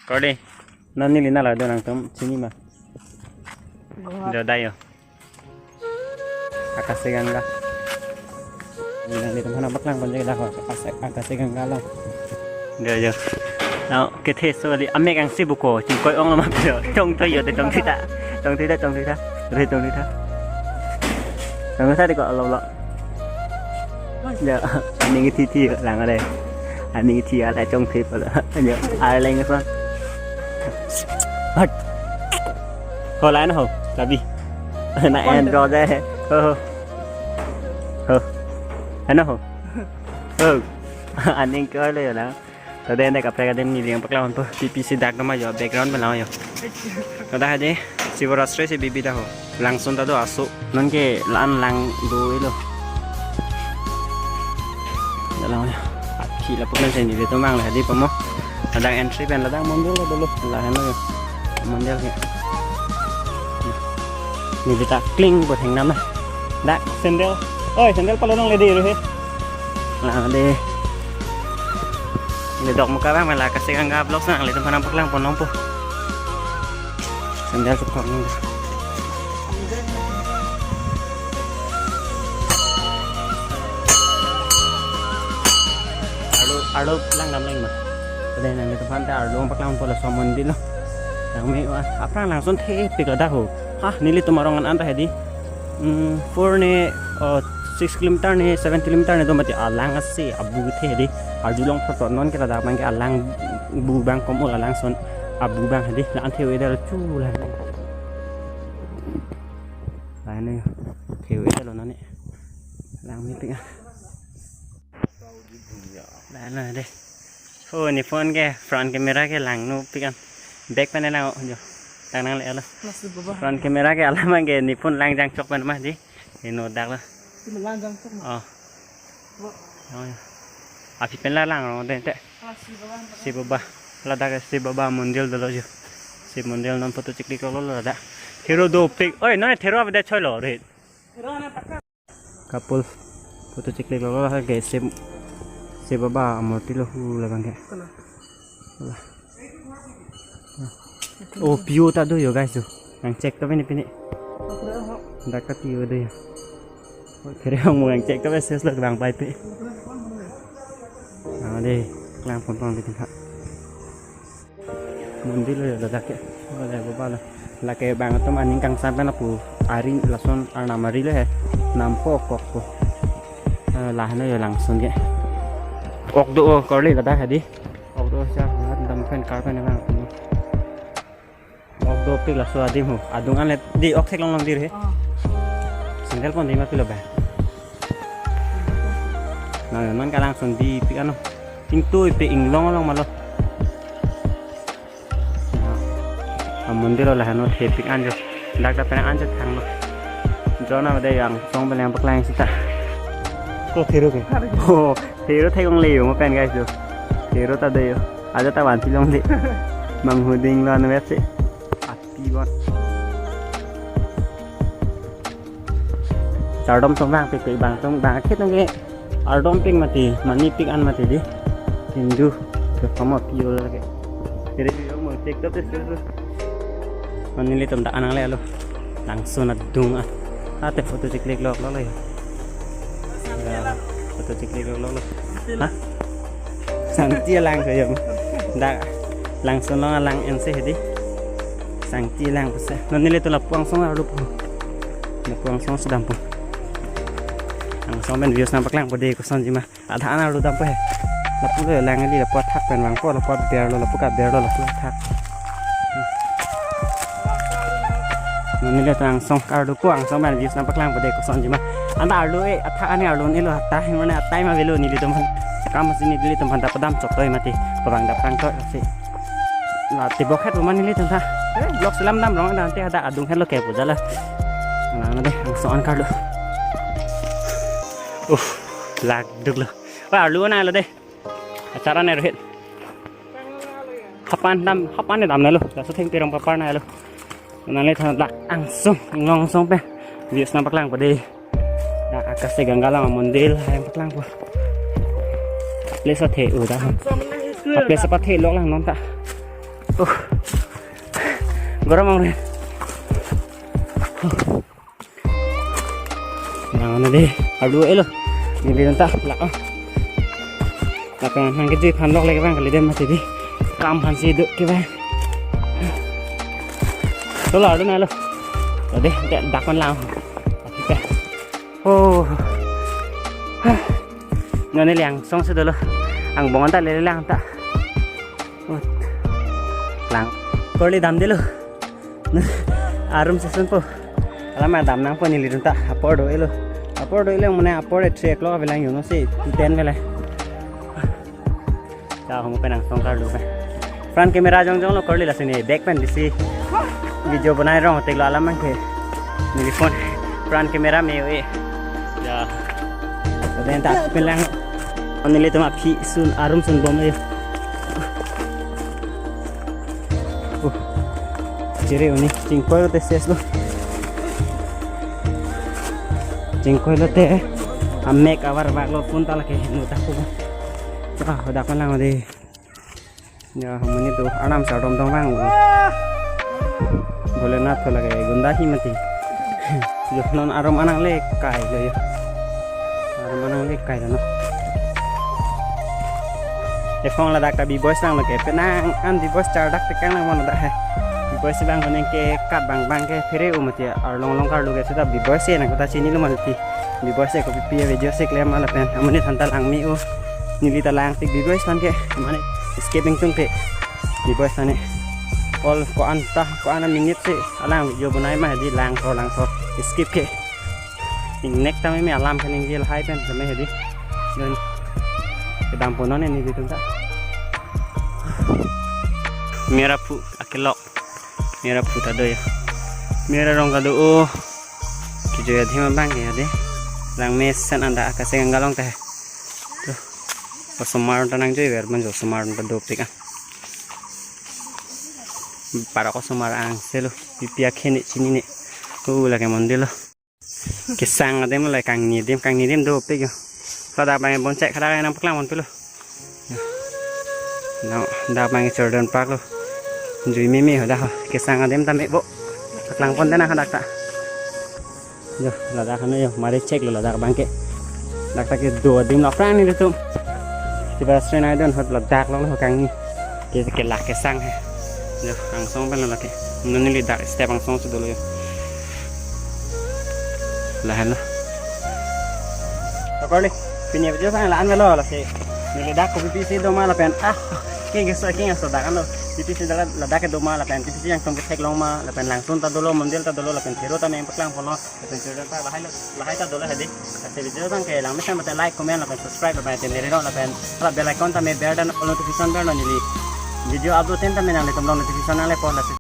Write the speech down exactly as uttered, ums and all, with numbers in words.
Kor dei. Non neli nanglo do nangtum chini ma? Goa. Jo dai jo. Akase Ganga. Neli nangtum hana paklang ponji dak ho. Akase, Akase Ganga lo. Jo jo. Now, kethe so li amek angsi buko, chingkoi ong lo ma pilo. Chongthui jo de, chongthui ta. Chongthui ta, chongthui ta. Re chongthui ta. Chongthui ta dei ko lo lo. Jo, aning thi thi lang dei. Aning thi ala chongthui pala. Jo, arleng so. Hot. Ho lain ho, labi. Na en ro de. Ho ho. Ho. Ano ho. Ho. Aning ko le la. Tade ne kaprek adim neli nangpaklang ponpo. P P C dak doma jo, background bela jo. Tade hadi Shivaratri si bibi ta ho. Langsun ta do aso. Non ke la-an lang do-elo. Dalang ya. Athi lapu pen si nelitum vang le hadi pamo. Ladak entry pen ladak mondir lo dolo. Lahenlo ya. Mondir ke. Neli ta kling buat heng nama. Dak sandal. Oi, sandal palo nang ledi ruhe. Lang dei. Neli dok muka bang mela Akase Ganga vlogs nanglitum aphan nangpaklang pon longpo. Sandal chepok nang. Arlo, arlo lang dam lang ma. Tade nanglitum aphan ta arlo paklang pon laso amondir lo. Langme-o, aphrang langsun thepik ladak ho. Ha, nelitum arong an an ta hadi. Hmm, four ne, oh, six kilometer ne, seven kilometer ne do mati alang ase abu kethe hadi. Arjulong photo non ke ladak abang ke alang bu abang kom o, alang son abu abang hadi. La-an the-o-edetlo chu la. La ne the-o-edetlo non ne. Langmepik ah. La na dei. Oh, ne phone ke front camera ke langno pik an. Back pen lang jo. Tang nangle-lo. Masih baba. Front camera ke alam ke ne phone lang jangchok pen ma dei. Ino dak lo. Sila lang jangchok ma. Oh. Bo. Oh, ya. Aphi pen la lang ro dei te. Masih baba. Shiv Baba. Ladak Shiv Baba mondir dolo jo. Shiv mondir, non photo cheklik lo lo ladak. Thero dopik. Oi, non thero avedet choi lo re. Thero na taka. Couple photo cheklik lo lo ke Shiv, Shiv Baba amurti lo hu labang ke. Kona? Wala. Oh, P O ta do jo guys jo. Nangchek ta pini pini. Dak ta P O do jo. Oh, kere ang mo nangchek ta ses lo bang pai pe. Ang dei, lang pon pon bitin ha. Mondir lo ladak ke. Wala, baba lo. Lake bang atum aning kangsam pen lapu ari lason arnam ari lo he. Nampo ok okpo. Eh, laheno jo langsun ke. Ok do o korli ladak hadi. Ok do sa, lahat dam pen kar pen bang atum. Ok dopik laso adim ho. Adung an le dei, ok theklong long dir he. Oh. Sandal pon dei ma pilo ba. Na, non ke langsun bipik ano. Ingtui pe inglong long ma lo. Amondir lo laheno thepik an jo. Dak ta pen an jo thanglo. Jona dei, angsong beleng paklang sita. Ko thero ke? Oh, thero thek ong le jo mo pen guys jo. Thero ta dei jo. Aja ta vansi longle. Manghuding lo anvet si. Api bon. Chardom song bang pik pik bang song bang khit nang ke. Ardom pik mati, mani pik an mati dei. Hindu, ke kamo pio lake. Kere yo mo TikTok te su. Mani le tum dak an nangle-lo. Langsun adung ah. Ate photo cheklik lo lo lo ya. Ya, photo cheklik lo lo lo. Ha? Sangti lang ko yom. Dak langsun long alang ense hedi. Sangti lang puse. Non nelitum lapu angsong arlo pu. Lapu angsong sedang pu. Angsong pen views nangpaklang po dei kosonji ma. Adha an arlo dampo he. Lapu lo lang li lapu athak pen vangpo, lapu aber lo, lapu kaber lo, lapu athak. Non nelitum angsong arlo ko angsong pen views nangpaklang po dei kosonji ma. Anta arlo e athak ani arlo nelo athak himrone atai ma avelo nelitum aphan. Kam si nelitum aphan ta padam chok toi mati. Pabang dap kang toi si. La tibok het roman nelitum ta. Eh, vlog selam dam rong dan te ada adung het lo ke pu jala. Nang dei, angsong an karlo. Uh, lak duk lo. Wah, arlo nanglo dei. Acara ne rohit. Hapan dam, hapan ne dam nanglo. Laso thengpi rong papar nanglo. Nanglitum dak angsong, inglong angsong pen views nangpaklang po dei. Dak Akase Ganga lang amondir nangpaklang po. Place athe udah. Place apa the lok lang non ta. Uh. Gorom ong re. Nang ano dei, ardu elo. Neli nonta la. Lapen nang kejui aphan lok lek abang kali dei mati dei. Kam aphansi do ke abang. Tolo ardu na lo. Ade, dak kon lang. Oke. Oh. Hah. Non neli angsong si dolo. Angbong ta lele lang ta. Ut. Lang. Korli damdelo. Arum season po. Alam damnangpo neli dunta. Apor do elo. Apor do elo mane apor three o'clock avelang, you know, si two ten vele. Ja, hong pen angsong karlu pen. Front camera jongjong lo korli, lasi ne back pen bisi video bonai rong teklo alam abangke. Neli phone front camera me-o-e. Ya. Lapen ta pen lang. Nelitum aphi sun arum sunbom lo. Uh. Chere oni chingkoi lote ses lo. Chingkoi lote. Amek avar bak lo phone ta lake nu ta ko. Ah, hodak lang dei. Ya, amonit do, aram sa dom dom vang. Bholenath ko lake gunda hi mati. Yo, non arum anang le kai lo yo. Arum anang le kai lo no. Ephong ladak ta B-boys lang lo ke, penang an B-boys chardak tekang lang mon ladak he. B-boys bang koning ke kat bang bang ke phere u mati arlong long karlu ke sudah B-boys si nang kota chini lo mati. B-boys si kopi pi video si klem lapen amonit hanta lang me-o. Neli ta lang tik B-boys aphan ke mane escaping tung ke. B-boys aphan ke. All ko-an ta, ko-an minute si alang video bonai ma dei, lang thor lang thor. Skip ke. Ingnek tame me alam kan ingjil hai pen tame dei. Don. Kedam ponon ini di tunta. Mera phu akelok. Mera phu ta do ya. Mera rong ta do o. Kejui adim abang ya dei. Lang mesen anda akase ganggalong teh. Tuh. Osomar ta nangjuiver, manjo osomar ta dopik ah. Para osomar angse lo, pipi akhene chinine. Uh, lake mondelo. Kesang adim lo, kangni adim, kangni adim dopik yo. Ladak abang bon chek, ladak nangpaklang mon pulo. No, ladak abang Children Park lo. Jui mimi hoda ho. Kesang adim ta me-o. Paklang pon dena hadak ta. Yo, ladak ano yo, mari chek lo ladak abangke. Ladak ta kedo adim lo aphrang nelitum. Tiba sren aidon hot ladak lo lo kangni. Ke ke lake sang he. Yo, angsong pen lo lake. Neli dak step angsong si dolo yo. Lahenlo. Tokor le, pini video sang la-an lo lake. Neli dak kopi pisi do ma lapen. Ah, king keso king keso dak ano. Pisi si dala ladak kedo ma lapen. Pisi yang tong ketheklong ma lapen langsun ta dolo, mondel ta dolo lapen thero ta meng paklang pon lo. Lapen children park lahai lo, lahai ta dolo hadi. Lasi video abangke lang mesen mate like, comment, lapen subscribe, lapen te neri lo, lapen hala bell icon ta me ber dan all notification ber lo neli. Video upload ten ta me nanglitum long notification nanglepo lasi.